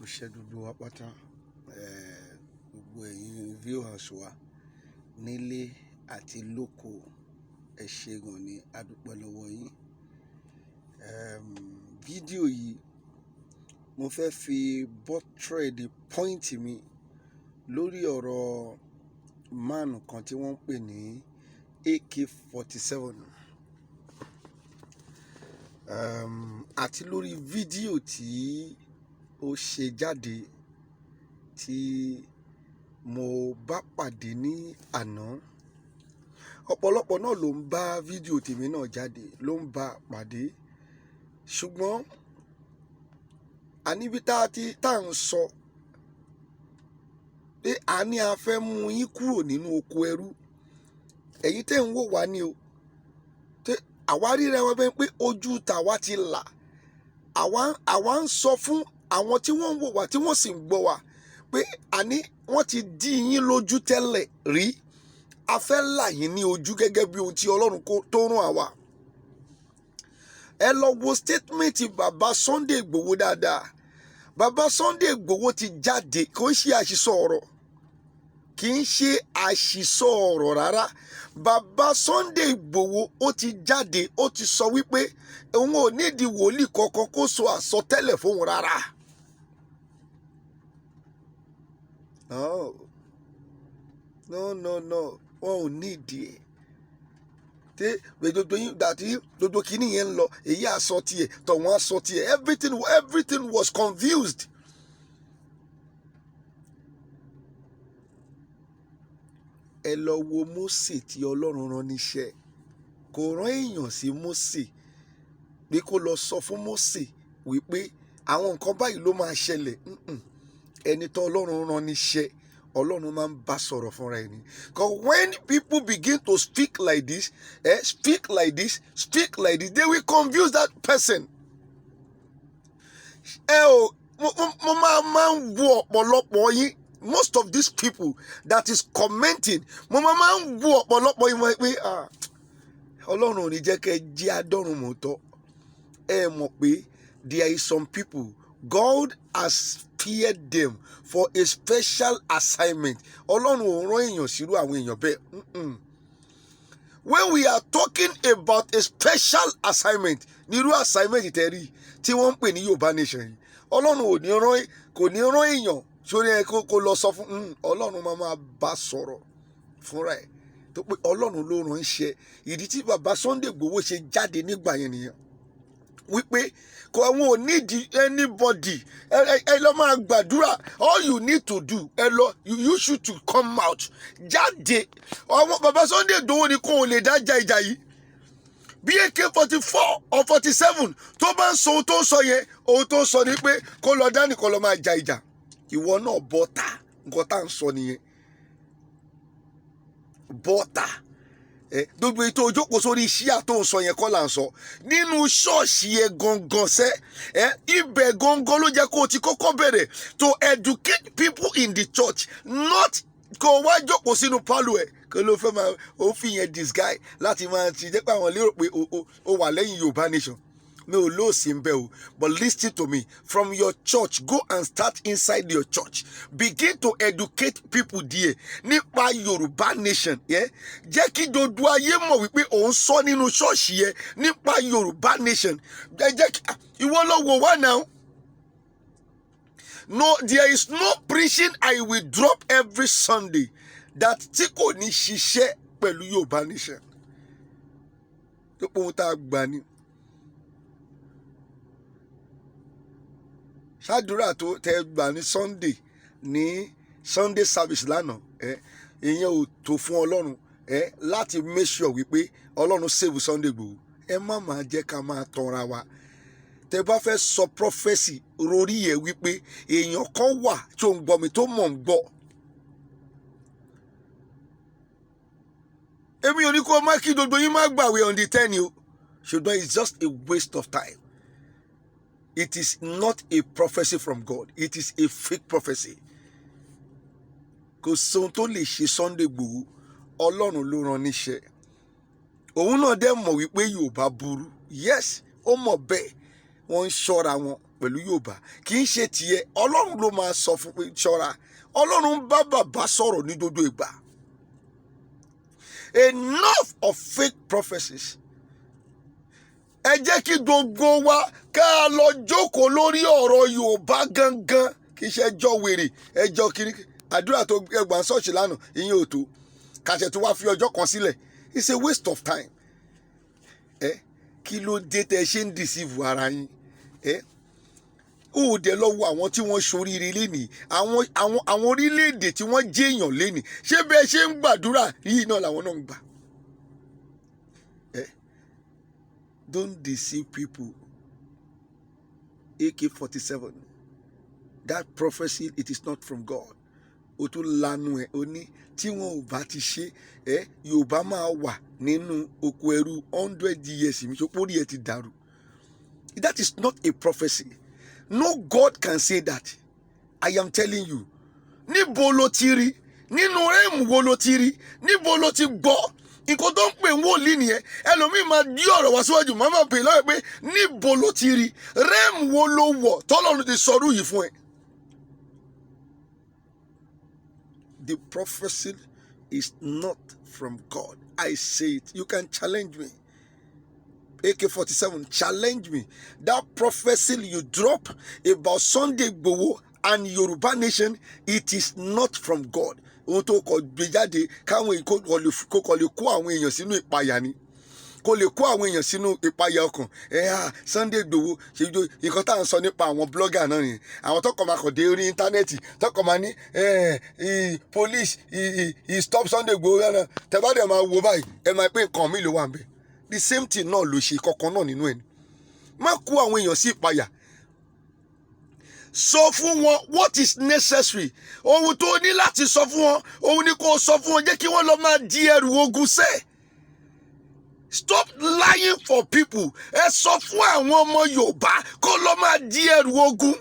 Iṣẹ́ gbogbo wa pátá, gbogbo ẹ̀yin viewers wa nílé àti lóko, ẹ ṣé gan ni, a dúpẹ́ lọ́wọ́ yín. Fídíò yìí mo fẹ́ fi buttress point mi lórí ọ̀rọ̀ man kan tí wọ́n ń pè ní AK-47, àti lórí fídíò tí ó ṣe jáde tí mo bá pàdé ní àná. Ọ̀pọ̀lọpọ̀ náà ló ń bá fídíò tèmi náà jáde, ló ń bá pàdé, ṣùgbọ́n àníbi tá a ti tá à ń sọ pé a ní a fẹ́ mú yín kúrò nínú oko ẹrú. Ẹ̀yin tẹ́ ń wò wá ní o, tẹ́ àwa ríra wọn bẹ́ẹ̀ pé ojú tàwa ti là. Àwa ń sọ fún àwọn tí wọ́n ń wò wá, tí wọ́n sì ń gbọ́ wá, pé àní wọ́n ti dí yín lójú tẹ́lẹ̀ rí, a fẹ́ là yín ní ojú gẹ́gẹ́ bí ohun tí Ọlọ́run tó rán àwa. Ẹ lọ wo statement bàbá Sunday Igboho dáadáa. Bàbá Sunday Igboho ti jáde, kò ń ṣe àṣìsọ ọ̀rọ̀, kì í ṣe àṣìsọ ọ̀rọ̀ rárá. Bàbá Sunday Igboho, ó ti jáde, ó ti sọ wípé òun ò nídìí wòlíì kankan kó sọ àsọtẹ́lẹ̀ fóun rárá. No, no, no, no, wọn ò nídìí ẹ̀. Tí gbogbo yín dàtí gbogbo kìíní yẹn ń lọ, èyí àsọ tiẹ̀, tọ̀wọ́n àsọ tiẹ̀, everything was confused. Ẹ lọ wo Mósè tí Ọlọ́run rán níṣẹ́. Kò rán èèyàn sí Mósè pé kó lọ sọ fún Mósè wípé àwọn nǹkan báyìí ló máa ṣẹlẹ̀. Ẹni tó Ọlọ́run rán níṣẹ́, Ọlọ́run máa ń bá sọ̀rọ̀ fúnra ẹni. 'Cause when people begin to speak like this, speak like this, speak like this, they will confuse that person. Ẹ ò mo máa ń wo ọ̀pọ̀lọpọ̀ yín, most of these people that is commenting, mo máa ń wo ọ̀pọ̀lọpọ̀ yín wọ́n pé, ah, Ọlọ́run ò ní jẹ́ kẹ́ ẹ jẹ́ adọ́run mọ́tọ́. Ẹ mọ̀ pé there is some people God has spared them for a special assignment. Ọlọ́run ò rán èèyàn sírú àwọn èèyàn bẹ́ẹ̀. When we are talking about a special assignment, nírú assignment tẹ̀rí tí wọ́n ń pè ní Yorùbá Nation yìí, Ọlọ́run ò ní rán, kò ní rán èèyàn sórí ẹ kó lọ sọ fún. Ọlọ́run máa bá sọ̀rọ̀ fúnra ẹ̀ tó pé Ọlọ́run ló rán iṣẹ́. Ìdí tí bàbá Sunday Igboho ṣe jáde nígbà yẹn nìyẹn, wípé kò àwọn ò need anybody. Ẹ lọ máa gbàdúrà. All you need to do, ẹ lọ, you should to come out, jáde. Àwọn bàbá Sunday Igboho ni kò lè dá ja ìjà yìí. Bí AK-44 or 47 tó bá ń sọ ohun tó ń sọ yẹn, ohun tó ń sọ ni pé kó lọ dání kó lọ máa ja ìjà. Ìwọ náà bọ́ta, nǹkan tá à ń sọ nìyẹn. Bọ́ta ẹ, gbogbo ètò òjókòó sórí iṣẹ́ tó ń sọ yẹn kọ́ là ń sọ. Nínú ṣọ́ọ̀ṣì yẹn gangan sẹ́ ẹ, ibẹ̀ gangan ló jẹ́ kó o ti kọ́kọ́ bẹ̀rẹ̀ to educate people in the church, not kó o wá jókòó sínú pálọ̀ ẹ̀, kó ló fẹ́ máa ó fi yẹn disguise láti máa ti jẹ́ pé àwọn lérò pé o wà lẹ́yìn Yorùbá Nation. Mi ò lóòsì ń bẹ o, but listen to me. From your church, go and start inside your church. Begin to educate people there nípa Yorùbá Nation. Yeah? Jẹ́ kí gbogbo ayé mọ̀ wípé òun sọ nínú ṣọ́ọ̀ṣì yẹn nípa Yorùbá Nation. Ẹ jẹ́ kí ìwọ lọ wò wá now. No, there is no preaching I will drop every Sunday that tí kò ní ṣiṣẹ́ pẹ̀lú Yorùbá Nation. Tó pé ohun tá a gbà ni. Ṣáàdúrà tó tẹ gbà ní Sunday, ní Sunday service lánàá ẹ, ìyẹn ò tó fún Ọlọ́run ẹ láti make sure wípé Ọlọ́run save Sunday Igboho. Ẹ má máa jẹ́ ká máa tanra wa. Tẹ bá fẹ́ sọ prophecy rorí ẹ wípé èèyàn kan wà tó ń gbọ́ mi, tó mọ̀ ń gbọ́. Èmi ò ní kó má kí gbogbo yín má gbàwé on the 10 o, ṣùgbọ́n it's just a waste of time. It is not a prophecy from God. It is a fake prophecy. Kò sóhun tó lè ṣe Sunday Igboho. Ọlọ́run ló rán níṣẹ́. Òun náà dẹ̀ mọ̀ wípé Yorùbá burú. Yes, ó mọ̀ bẹ́ẹ̀. Wọ́n ń ṣọ́ra wọn. Pẹ̀lú Yorùbá, kì í ṣe tiẹ̀. Ọlọ́run ló máa sọ fún pé ṣọ́ra. Ọlọ́run ń bá bàbá sọ̀rọ̀ ní gbogbo ìgbà. Enough of fake prophecies. Ẹ jẹ́ kí gbogbo wa ká lọ jókòó lórí ọ̀rọ̀ Yorùbá gangan. Kì í ṣe ẹjọ́ wèrè, ẹjọ́ kiri àdúrà tó ẹgbàá ṣọ́ọ̀ṣì lánàá. Ìyẹn ò tó kàṣẹ tó wá fi ọjọ́ kan sílẹ̀. It's a waste of time. Ẹ kí ló dé tẹ ṣe ń deceive ara yín? Ẹ ó dẹ lọ́wọ́ àwọn tí wọ́n ṣoríire lénìí, àwọn orílẹ̀-èdè tí wọ́n jẹ́yàn lénìí. Ṣé bẹ́ẹ̀ ṣe ń gbàdúrà yìí náà làwọn náà ń gbà? Ẹ don't deceive people. AK-47, that prophecy, it is not from God. O tún lanu ẹ, o ní tí wọn ò bá ti ṣe ẹ, Yorùbá máa wà nínú oko ẹrú 100 years. Mi ṣe pórí ẹ ti dàrú. That is not a prophecy. No God can say that. I am telling you. Níbo ló ti rí? Nínú realm wo ló ti rí? Níbo ló ti gbọ́? Nǹkan tó ń pè ń wòlíì nìyẹn. Ẹlòmíì máa dí ọ̀rọ̀ wá síwájú, máa máa pè lọ́wọ́ pé níbo ló ti rí? Realm wo ló wọ̀ tọ́lọ́run ti sọrú yìí fún ẹ? The prophecy is not from God. I say it. You can challenge me. AK-47, challenge me. That prophecy you drop about Sunday Igboho and Yoruba nation, it is not from God. Ohun tó kọ gbé jáde káwọn kó kọ lè kó àwọn èèyàn sínú ìpayà ni, kó lè kó àwọn èèyàn sínú ìpayà ọkàn. Ẹ ha, Sunday Igboho ṣe nǹkan tá à ń sọ nípa àwọn blogger náà nìyẹn, àwọn tọkọ máa kàn dé orí internet, tọkọ máa ní police he stop Sunday Igboho náà. Tẹ bá dẹ̀ máa wo báyìí, ẹ máa pé nǹkan mi ló wà ń bẹ̀. The same thing náà ló ṣe kọ̀ọ̀kan náà nínú ẹ̀ ni. Má kó àwọn èèyàn sí ìpayà. Sọ fún wọn what is necessary. Ohun tó ní láti sọ fún wọn, òun ni kó sọ fún wọn. Jẹ́ kí wọ́n lọ máa di ẹrù ogun sẹ́ẹ̀. Stop lying for people. Ẹ sọ fún àwọn ọmọ Yorùbá kó lọ máa di ẹrù ogun.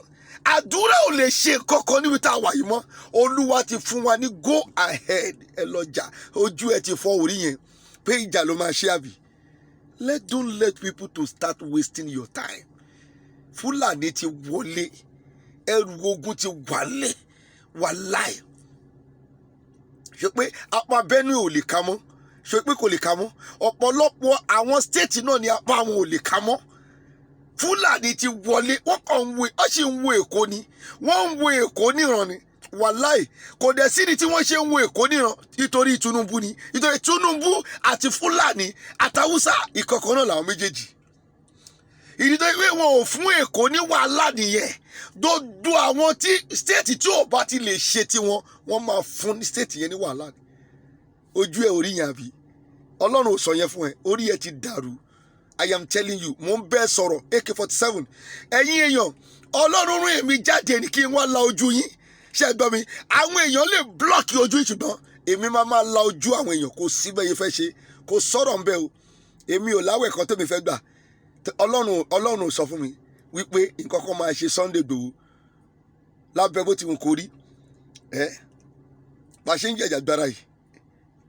Àdúrà ò lè ṣe kankan níbi tá a wà yìí mọ́. Olúwa ti fún wa ní go ahead. Ẹ lọ jà. Ojú ẹ ti fọ́ orí yẹn pé ìjà ló máa ṣe, àbí? Let don't let people to start wasting your time. Fúlàní ti wọlé, ẹrù ogun ti wálẹ̀ wàláì. Ṣe pé apá Benue ò lè ka mọ́? Ṣe pé kò lè ka mọ́? Ọ̀pọ̀lọpọ̀ àwọn state náà ni apá àwọn ò lè ka mọ́. Fúlàní ti wọlé. Wọ́n kàn ń wo, wọ́n sì ń wo Èkó ni. Wọ́n ń wo Èkó níran ni, wàláì. Kò dẹ̀ sí ni tí wọ́n ṣe ń wo Èkó níran, nítorí Tinubu ni. Nítorí Tinubu àti Fúlàní àtàwùsà, ìkọ̀kọ̀ náà làwọn méjèèjì. Ìdí tó pé wọn ò fún Èkó ní wàhálà nìyẹn. Gbogbo àwọn tí state tí ò bá ti lè ṣe tiwọn, wọ́n máa fún state yẹn ní wàhálà ni. Ojú ẹ orí yẹn, àbí Ọlọ́run ò sọ yẹn fún ẹ? Orí ẹ ti dàrú. I am telling you. Mo ń bẹ́ẹ̀ sọ̀rọ̀, AK-47. Ẹ̀yin èèyàn, Ọlọ́run rún èmi jáde ní kí n wá la ojú yín. Ṣé ẹ gbọ́ mi? Àwọn èèyàn lè block ojú yín, ṣùgbọ́n èmi máa máa la ojú àwọn èèyàn. Kò sí bẹ́ẹ̀ yẹn fẹ́ ṣe, kò sọ̀rọ̀ ń bẹ́ o. Èmi ò láwẹ̀ kan tẹ́mi fẹ́ gbà. Ọlọ́run sọ fún mi wípé nǹkan kan máa ṣe Sunday Igboho lábẹ́ bó ti wù kó rí. Ẹ bá ṣe ń jẹ̀jàgbára yìí,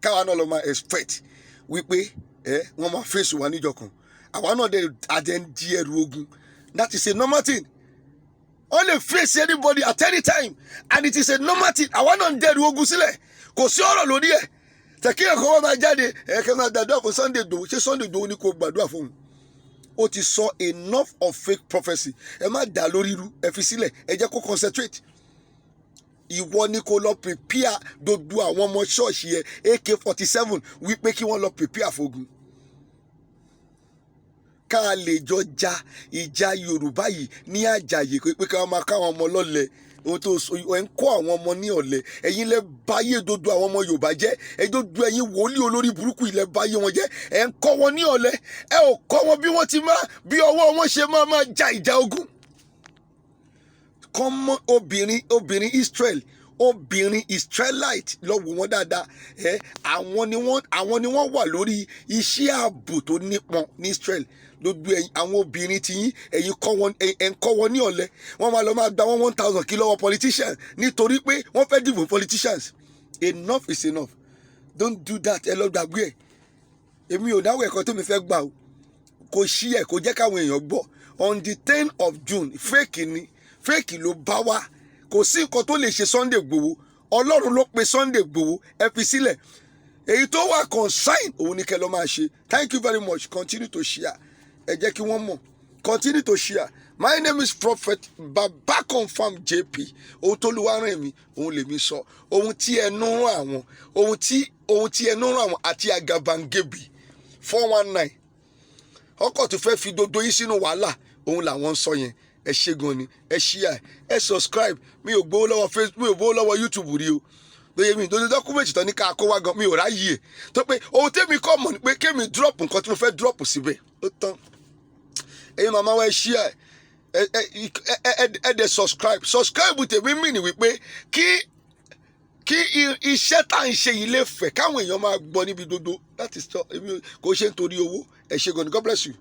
káwa náà lọ máa expect wípé ẹ wọ́n máa fèsì wa níjọ kan. Àwa náà dẹ̀ adẹ̀ ń di ẹrù ogun. That is a normal thing. Wọ́n lè face anybody at any time and it is a normal thing. Àwa náà ń dẹrù ogun sílẹ̀. Kò sí ọ̀rọ̀ lórí ẹ̀. Tẹ̀kí ẹ̀kọ́ wọn máa jáde, ẹ̀kẹ́ máa gbàdúrà fún Sunday Igboho. Ṣé Sunday Igboho ni kò gbàdúrà fún un? Ó ti sọ enough of fake prophecy. Ẹ má dà lórí irú, ẹ fi sílẹ̀, ẹ jẹ́ kó concentrate. Ìwọ ni kó lọ prepare gbogbo àwọn ọmọ ṣọ́ọ̀ṣì ẹ, AK-47, wípé kí wọ́n lọ prepare fogun, ká lè jọ ja ìjà Yorùbá yìí ní àjàyè, pé ká máa káwọn ọmọ lọ́lẹ̀. Ohun tó sọ, ẹ ń kọ́ àwọn ọmọ ní ọ̀lẹ. Ẹ̀yin lẹ báyé dodo àwọn ọmọ Yorùbá jẹ́. Ẹ dodo ẹ̀yin wòlíì olórí burúkú ilẹ̀ báyé wọn jẹ́. Ẹ ń kọ́ wọn ní ọ̀lẹ. Ẹ ò kọ́ wọn bí wọ́n ti máa, bí ọwọ́ wọn ṣe máa máa ja ìjà ogun. Kọ́mọ obìnrin Israel, obìnrin Israelite, lọ wò wọ́n dáadáa. Ẹ àwọn ni wọ́n wà lórí iṣẹ́ ààbò tó nípọn ní Israel. Gbogbo ẹ̀yin àwọn obìnrin tí yín, ẹ̀yin kọ́ wọn, ẹ̀ ń kọ́ wọn ní ọ̀lẹ. Wọ́n máa lọ máa gba wọn 1,000 kí lọ́wọ́ politicians nítorí pé wọ́n fẹ́ dìbò politicians. Enough is enough. Don't do that. Ẹ lọ gbàgbé ẹ̀. Èmi ò dáwọ́ ẹ̀kọ́ tó mi fẹ́ gbà o. Kò sí ẹ̀, kò jẹ́ káwọn èèyàn gbọ́. On the 10 of June, fake ni, fake ló bá wá. Kò sí nǹkan tó lè ṣe Sunday Igboho. Ọlọ́run ló pe Sunday Igboho. Ẹ fi sílẹ̀. Èyí tó wà concern, òun ni kẹ́ lọ́ máa ṣe. Thank you very much. Continue to share. Ẹ jẹ́ kí wọ́n mọ̀. Continue to share. My name is Prophet Baba Confam JP. Ohun tó lùwà rìn mí, òun lèmi sọ. Ohun tí ẹnu rán àwọn, ohun tí ẹnu rán àwọn àti àgàbàǹgebì 419, ọkọ̀ tó fẹ́ fi dodo yín sínú wàhálà, òun làwọn ń sọ yẹn. Ẹ ṣé gan ni. Ẹ share, ẹ subscribe. Mi ò gbowó lọ́wọ́ Facebook, mi ò gbowó lọ́wọ́ YouTube rí o. Lóye mi lóye document tán ní ká kó wá gan, mi ò ráyè tó pé ohun tẹ́mi kọ́ mọ̀ ni pé kémi drop nǹkan tí mo fẹ́ drop síbẹ̀, ó tán. Ẹ̀yin màmá wa, ẹ share, ẹ dẹ̀ subscribe. Subscribe tèmi mì ní wípé kí iṣẹ́ tá à ń ṣe yìí lè fẹ̀, káwọn èèyàn máa gbọ́ níbi gbogbo. That is all. Èmi kò ṣe nítorí owó. Ẹ ṣé gan ni. God bless you.